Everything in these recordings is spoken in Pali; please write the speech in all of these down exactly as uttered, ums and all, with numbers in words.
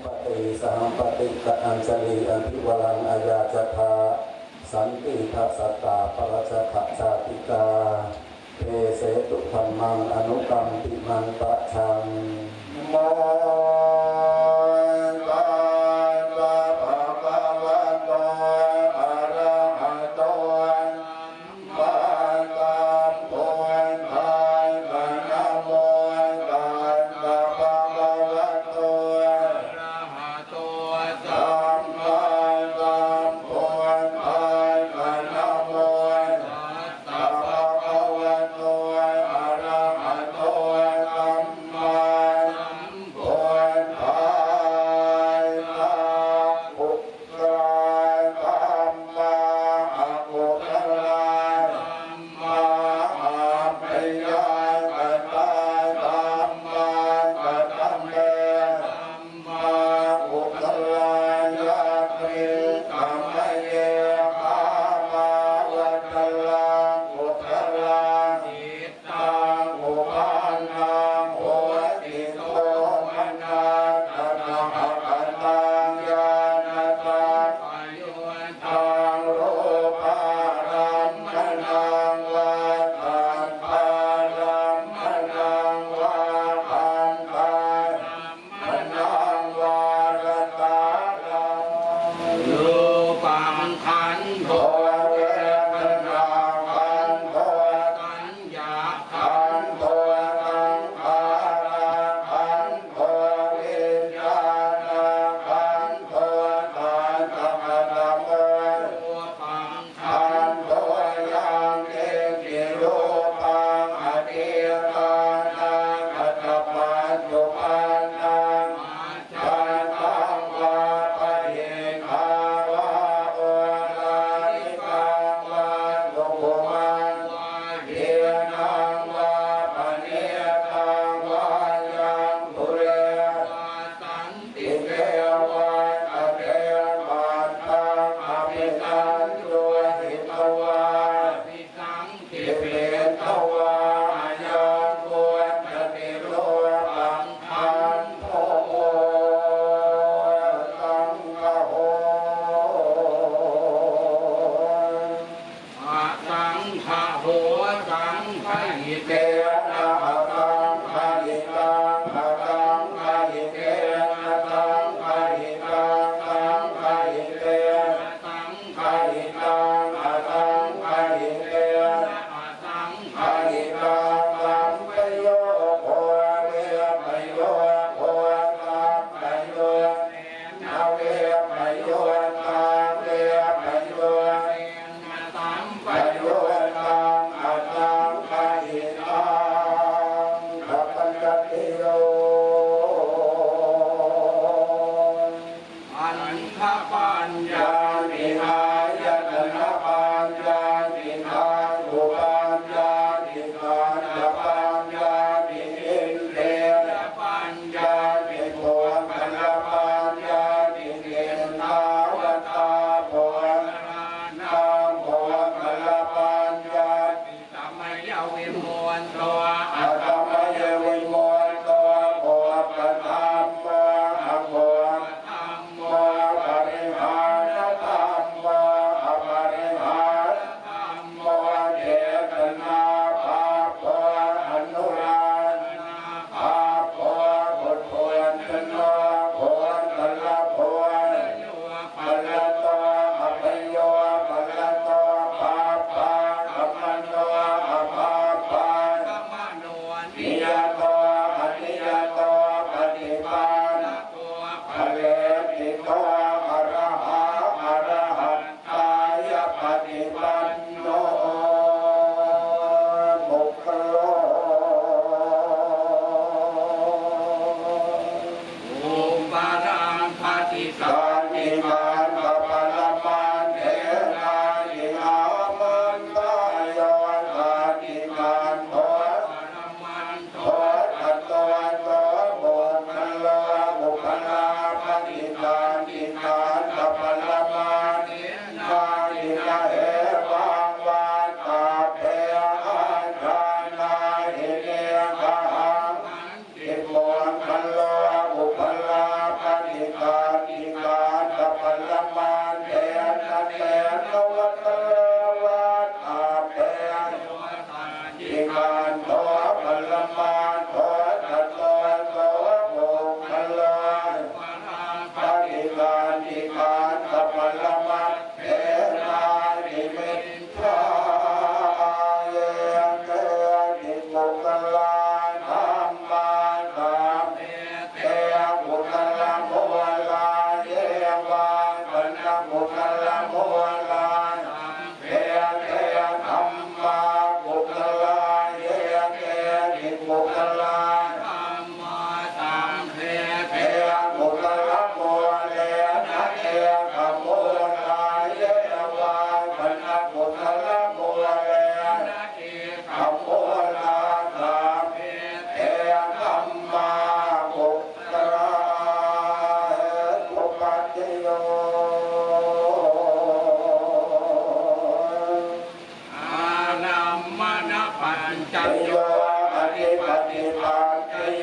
Paṭisahaṃ paṭikkha añjaliṃ abhivaraṃ ayācatha. Santīdha sattāpparajakkhajātikā, desetu dhammaṃ anukampimaṃ pajaṃ. Namo tassa bhagavato arahato sammāsambuddhassa. Namo tassa bhagavato arahato sammāsambuddhassa. Namo tassa bhagavato arahato sammāsambuddhassa. Kusalā dhammā, akusalā dhammā, abyākatā dhammā, katame dhammā kusalā? Yasmiṃ samaye kāmāvacaraṃ kusalaṃ cittaṃ uppannaṃ hoti somanassasahagataṃ ñāṇasampayuttaṃ rūpārammaṇaṃ vā saddārammaṇaṃ vā gandhā maṇaṃ vā rasārammaṇaṃ. Rūpakkhandho vedanākkhandho saññākkhandho saṅkhārakkhandho viññāṇakkhandho. Tattha katamo rūpakkhandho? Yaṃ kiñci rūpaṃ atītānāgatapaccuppannaṃ ajjhattaṃ vā bahiddhā vā oḷārikaṃ vā sukhumaṃ vā hīnaṃ vā paṇītaṃ vā yaṃ dūre vā santike vā tatheva taṃ abhisaññūhitvā abhisaṅkhipitvā ayaṃ vuccati rūpakkhandho. Saṅgaho asaṅgaho saṅgahitena asaṅgahitaṃ asaṅgahitena saṅgahitaṃ saṅgahitena saṅgahitaṃ asaṅgahitena asaṅgahitaṃ sampayogo vippayogo sampayuttena vippayuttaṃ vippayuttena sampayuttaṃ asaṅgahitaṃ. Khattaṃ pañcattiyo. Khandhapaññatti āyatanapaññatti dhātupaññatti sallapaññatti indriyapaññatti puggalapaññatti. Kittāvatā puggalānaṃ puggalapaññatti? Samayavimutto asamayavimutto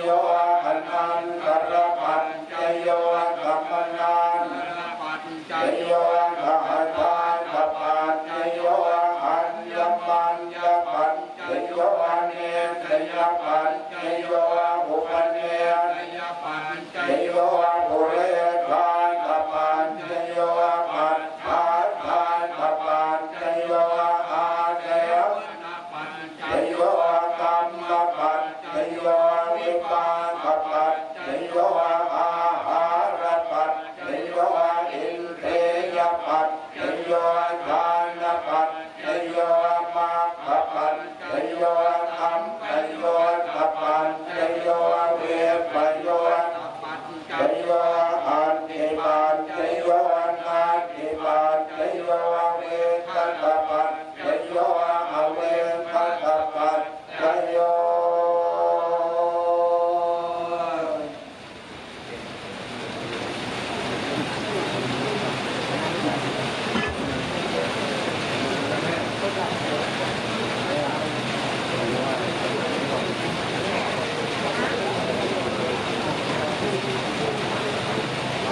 yo anantarapaccayo, samanantarapaccayo, sahajātapaccayo, aññamaññapaccayo, nissayapaccayo, upanissayapaccayo, purejātapaccayo, pacchājātapaccayo, āse yo kammapaccayo, vipākapaccayo, āhārapaccayo, indriyapaccayo, jhānapaccayo, maggapaccayo, sampayuttapaccayo, vippayuttapaccayo, atthipaccayo, natthipaccayo, vigatapaccayo, avigatapaccayo.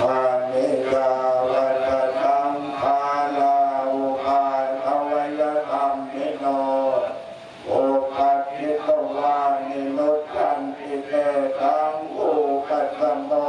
Aniccā vata saṅkhārā, uppādavayadhammino, uppajjitvā nirujjhanti, tesaṃ vūpasamo